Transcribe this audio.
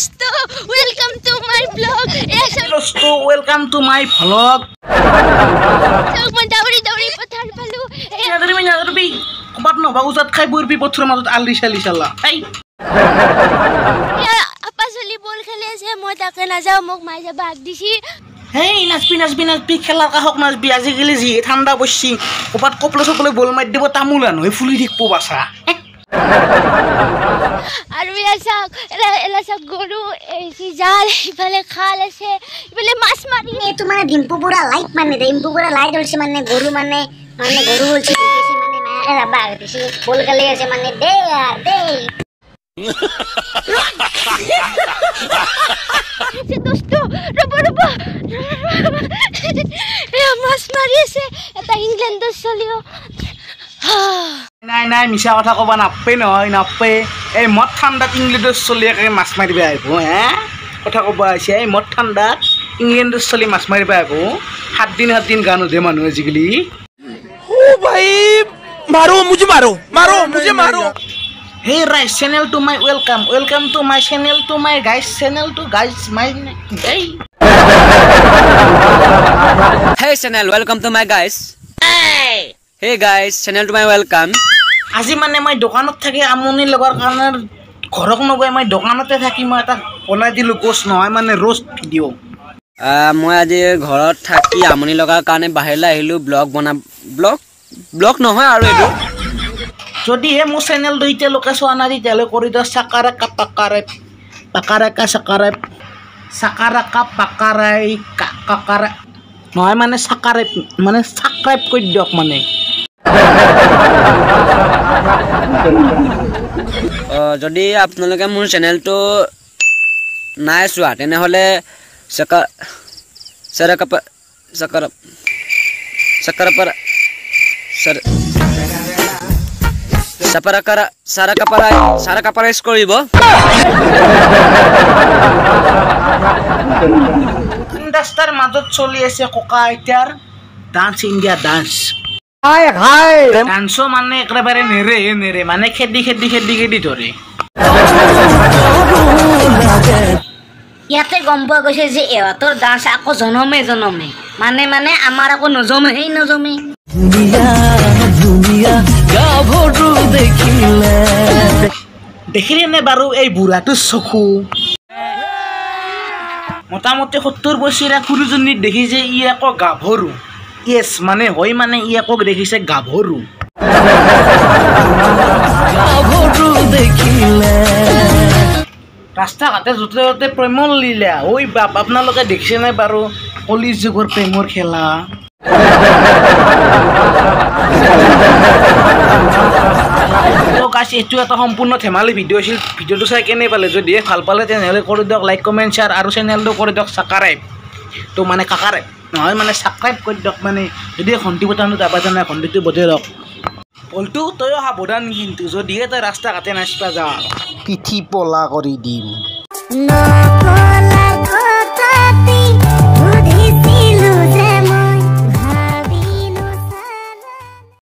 দোস্ত, welcome to my blog. দোস্ত, welcome to my vlog. মই দৌৰি দৌৰি পথাৰ পালো। নাদৰিবি নাদৰিবি, ক'ৰবাত নহবা উজাত খাই বৰবি পথাৰৰ মাজত আলি চালি চালা। এই আপা চলি বল খেলি আছে, মই তাকে নাযাওঁ, মোক মায়ে যাব হাক দিছি। হেই নাচবি নাচবি নাচবি, খেলাৰ কাষক নাচবি। আজিকালি যিহে ঠাণ্ডা পৰছি, ক'ৰবাত কপলে চপলে বল মাৰি দিব, তামোল আনো ফুলি থাকিব বাচা। আৰু এয়া চাওক, এলা চাওক গৰু, এই জাল, ইফালে খাল আছে, ইফালে মাছ মাৰি। এইটো মানে ডিম্পু পুৰা লাইট, মানে ডিম্পু পুৰা লাইট ওলছে, মানে গৰু মানে মানে গৰু ওলছে, মানে মায়াকে যাবা হাক দিছি, বল খেলি আছে মানে দে আৰু দে। দোস্ত ৰ'ব ৰ'ব, মাছ মাৰি আছে এটা ইংলেণ্ডৰ চলিও। নাই নাই, মিছা কথা ক'ব নাপে নহয়, নাপে। এই মদ ঠাণ্ডাত ইংলেণ্ডৰ চলি মাছ মাৰিব আহিব হে, কথা ক'ব আহিছে। এই মদ ঠাণ্ডাত ইংলেণ্ডৰ চলি মাছ মাৰিব আহিব। 7 দিন 7 দিন গা নুধে মানুহ আজিকালি। অ' ভাই মাৰো মুঝে, মাৰো মাৰো মুঝে মাৰো। Hey guys, channel to my welcome, welcome to my channel to my guys, channel to guys my hey. Hey channel, welcome to my guys. Hey. Hey guys, channel to my welcome. আজি মানে মই দোকানত থাকি আমনি লগাৰ কাৰণে ঘৰক নগৈ মই দোকানতে থাকি মই এটা বনাই দিলোঁ গোছ নহয় মানে ৰোষ্ট ভিডিঅ'। মই আজি ঘৰত থাকি আমনি লগাৰ কাৰণে বাহিৰলৈ আহিলোঁ ব্লগ বনা, ব্লগ নহয় আৰু এইটো। যদিহে মোৰ চেনেলটো এতিয়ালৈকে চোৱা নাই তেতিয়াহ'লে কৰি দিয়ক চাকাৰেকা পাকাৰে পাকাৰেকা চাকাৰে চাকাৰাকা পাকাৰাই কাকাৰা নহয় মানে চাকাৰে মানে ছাবস্ক্ৰাইব কৰি দিয়ক মানে। যদি আপোনালোকে মোৰ চেনেলটো নাই চোৱা তেনেহ'লে কৰিব। ৰাস্তাৰ মাজত চলি আছে ককা আইতাৰ ডান্স ইণ্ডিয়া ডান্স। ডান্সো মানে একেবাৰে নেৰে নেৰে, মানে খেদি খেদি খেদি খেদি ধৰে। ইয়াতে গম পোৱা গৈছে যে ইহঁতৰ ডান্স আকৌ জনমে জনমে, মানে মানে আমাৰ আকৌ নজমেই নজমে। দেখিলে নে বাৰু এই বুঢ়াটোৰ চকু? মোটামুটি 70 বছৰীয়া খুৰীজনীক দেখিছে ই আকৌ গাভৰু। য়েছ মানে হয় মানে ই আকৌ দেখিছে গাভৰু। ৰাস্তা ঘাটে য'তে ত'তে প্ৰেমৰ লীলা। ঐ বাপ, আপোনালোকে দেখিছেনে বাৰু কলি যুগৰ প্ৰেমৰ খেলা? এইটো এটা সম্পূৰ্ণ ধেমালি ভিডিঅ' আছিল। ভিডিঅ'টো চাই কেনে পালে? যদিহে ভাল পালে তেনেহ'লে কৰি দিয়ক লাইক কমেণ্ট শ্বেয়াৰ আৰু চেনেলটো কৰি দিয়ক ছাবস্ক্ৰাইব। তো মানে কাকাৰে নহয় মানে ছাবস্ক্ৰাইব কৰি দিয়ক মানে। যদি ঘণ্টি বটামটো দাবা জানে ঘণ্টিটো বজাই দিয়ক। বলটো তয়ো সাৱধান কিন্তু, যদিহে তই ৰাস্তা ঘাটে নাচবা যা পিঠি পলা কৰি দিম।